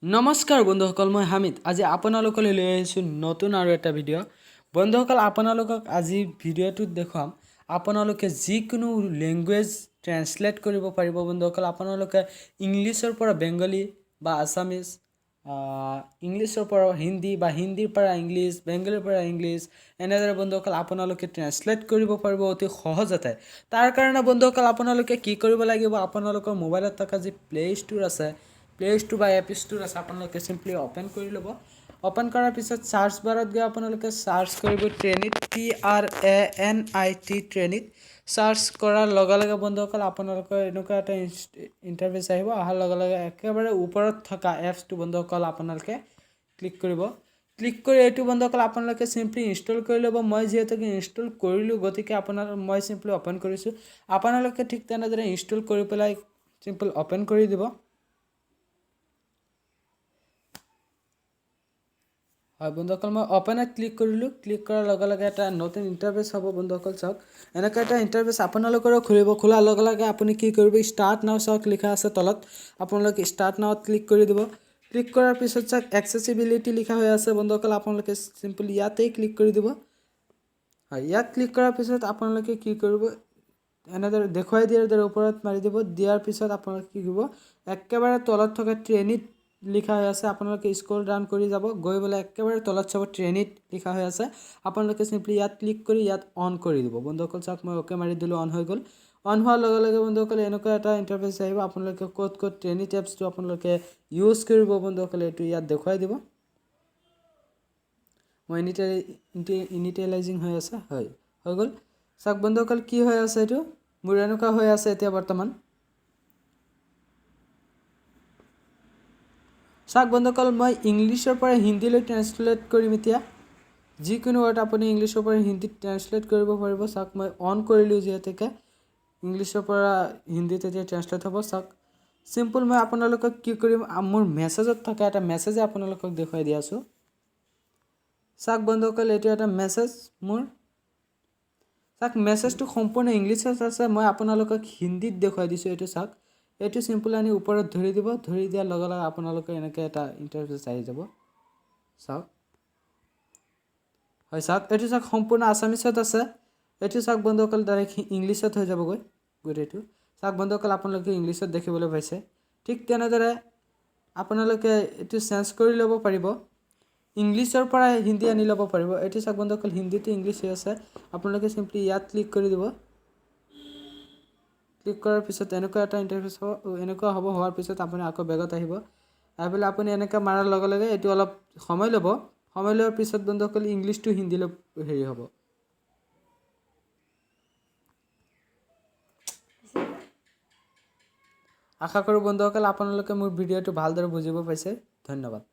নমস্কাৰ বন্ধুসকল, মই হামিদ। আজি আপোনালোকলৈ লৈ আহিছোঁ নতুন আৰু এটা ভিডিঅ'। বন্ধুসকল, আপোনালোকক আজি ভিডিঅ'টোত দেখুৱাম আপোনালোকে যিকোনো লেংগুৱেজ ট্ৰেঞ্চলেট কৰিব পাৰিব। বন্ধুসকল, আপোনালোকে ইংলিছৰ পৰা বেংগলী বা আছামিজ, ইংলিছৰ পৰা হিন্দী বা হিন্দীৰ পৰা ইংলিছ, বেংগলীৰ পৰা ইংলিছ, এনেদৰে বন্ধুসকল আপোনালোকে ট্ৰেঞ্চলেট কৰিব পাৰিব অতি সহজতে। তাৰ কাৰণে বন্ধুসকল, আপোনালোকে কি কৰিব লাগিব? আপোনালোকৰ মোবাইলত থকা যি প্লে' ষ্ট'ৰ আছে, প্লে' ষ্ট'ৰ বা এপ ষ্ট'ৰ আছে, আপোনালোকে চিম্পলি অ'পেন কৰি ল'ব। অ'পেন কৰাৰ পিছত চাৰ্চ বাৰত গৈ আপোনালোকে চাৰ্চ কৰিব ট্ৰেনিট, TRANIT, ট্ৰেনিট। চাৰ্চ কৰাৰ লগে লগে বন্ধুসকল, আপোনালোকৰ এনেকুৱা এটা ইণ্টাৰফেচ আহিব। অহাৰ লগে লগে একেবাৰে ওপৰত থকা এপছটো বন্ধুসকল আপোনালোকে ক্লিক কৰিব। ক্লিক কৰি এইটো বন্ধুসকল আপোনালোকে চিম্পলি ইনষ্টল কৰি ল'ব। মই যিহেতুকে ইনষ্টল কৰিলোঁ, গতিকে আপোনাৰ মই চিম্পলি অ'পেন কৰিছোঁ। আপোনালোকে ঠিক তেনেদৰে ইনষ্টল কৰি পেলাই চিম্পল অ'পেন কৰি দিব। হয় বন্ধুসকল, মই অ'পেনত ক্লিক কৰিলোঁ। ক্লিক কৰাৰ লগে লগে এটা নতুন ইণ্টাৰফেচ হ'ব। বন্ধুসকল, চাওক, এনেকুৱা এটা ইণ্টাৰফেচ আপোনালোকৰো খুলিব। খোলাৰ লগে লগে আপুনি কি কৰিব? ষ্টাৰ্ট নাও চাওক লিখা আছে তলত, আপোনালোকে ষ্টাৰ্ট নাওত ক্লিক কৰি দিব। ক্লিক কৰাৰ পিছত চাওক এক্সেচিবিলিটি লিখা হৈ আছে। বন্ধুসকল, আপোনালোকে চিম্পলি ইয়াতেই ক্লিক কৰি দিব। হয়, ইয়াত ক্লিক কৰাৰ পিছত আপোনালোকে কি কৰিব? এনেদৰে দেখুৱাই দিয়াৰ দৰে ওপৰত মাৰি দিব। দিয়াৰ পিছত আপোনালোকে কি কৰিব? একেবাৰে তলত থকা ট্ৰেনিট লিখা হৈ আছে, আপোনালোকে স্ক্ৰল ডাউন কৰি যাব, গৈ পেলাই একেবাৰে তলত চাব ট্ৰেনিট লিখা হৈ আছে। আপোনালোকে চিম্পলি ইয়াত ক্লিক কৰি ইয়াত অন কৰি দিব। বন্ধুসকল, চাওক, মই অ'কে মাৰি দিলোঁ, অন হৈ গ'ল। অন হোৱাৰ লগে লগে বন্ধুসকল এনেকুৱা এটা ইণ্টাৰফেচ আহিব। আপোনালোকে ক'ত ক'ত ট্ৰেনিট এপছটো আপোনালোকে ইউজ কৰিব, বন্ধুসকলে, এইটো ইয়াত দেখুৱাই দিব। মই ইনিটেলাইজিং হৈ আছে। হয়, হৈ গ'ল। চাওক বন্ধুসকল, কি হৈ আছে এইটো মোৰ এনেকুৱা হৈ আছে এতিয়া বৰ্তমান। চাওক বন্ধুসকল, মই ইংলিছৰ পৰা হিন্দীলৈ ট্ৰেঞ্চলেট কৰিম এতিয়া। যিকোনো ৱৰ্ড আপুনি ইংলিছৰ পৰা হিন্দীত ট্ৰেঞ্চলেট কৰিব পাৰিব। চাওক, মই অন কৰিলোঁ যিহেতুকে ইংলিছৰ পৰা হিন্দীত এতিয়া ট্ৰেঞ্চলেট হ'ব। চাওক, চিম্পল মই আপোনালোকক কি কৰিম, মোৰ মেছেজত থকা এটা মেছেজে আপোনালোকক দেখুৱাই দি আছোঁ। চাওক বন্ধুসকল, এইটো এটা মেছেজ মোৰ। চাওক, মেছেজটো সম্পূৰ্ণ ইংলিছত আছে, মই আপোনালোকক হিন্দীত দেখুৱাই দিছোঁ। এইটো চাওক, এইটো চিম্পল আনি ওপৰত ধৰি দিব। ধৰি দিয়াৰ লগে লগে আপোনালোকৰ এনেকৈ এটা ইণ্টাৰফেচ আহি যাব। চাওক, হয়, চাওক, এইটো চাওক সম্পূৰ্ণ আছামিছত আছে। এইটো চাওক বন্ধুসকল, ডাইৰেক্ট ইংলিছত হৈ যাবগৈ গোটেইটো। চাওক বন্ধুসকল, আপোনালোকে ইংলিছত দেখিবলৈ পাইছে। ঠিক তেনেদৰে আপোনালোকে এইটো চেঞ্জ কৰি ল'ব পাৰিব, ইংলিছৰ পৰা হিন্দী আনি ল'ব পাৰিব। এইটো চাওক বন্ধুসকল, হিন্দীটো ইংলিছ হৈ আছে। আপোনালোকে চিম্পলি ইয়াত ক্লিক কৰি দিব। ক্লিক কৰাৰ পিছত এনেকুৱা এটা ইণ্টাৰফেচ হ'ব, এনেকুৱা হ'ব। হোৱাৰ পিছত আপুনি আকৌ বেগত আহিব। আহি পেলাই আপুনি এনেকৈ মাৰাৰ লগে লগে এইটো অলপ সময় ল'ব। সময় লোৱাৰ পিছত বন্ধুসকল ইংলিছটো হিন্দীলৈ হেৰি হ'ব। আশা কৰোঁ বন্ধুসকল আপোনালোকে মোৰ ভিডিঅ'টো ভালদৰে বুজিব পাইছে। ধন্যবাদ।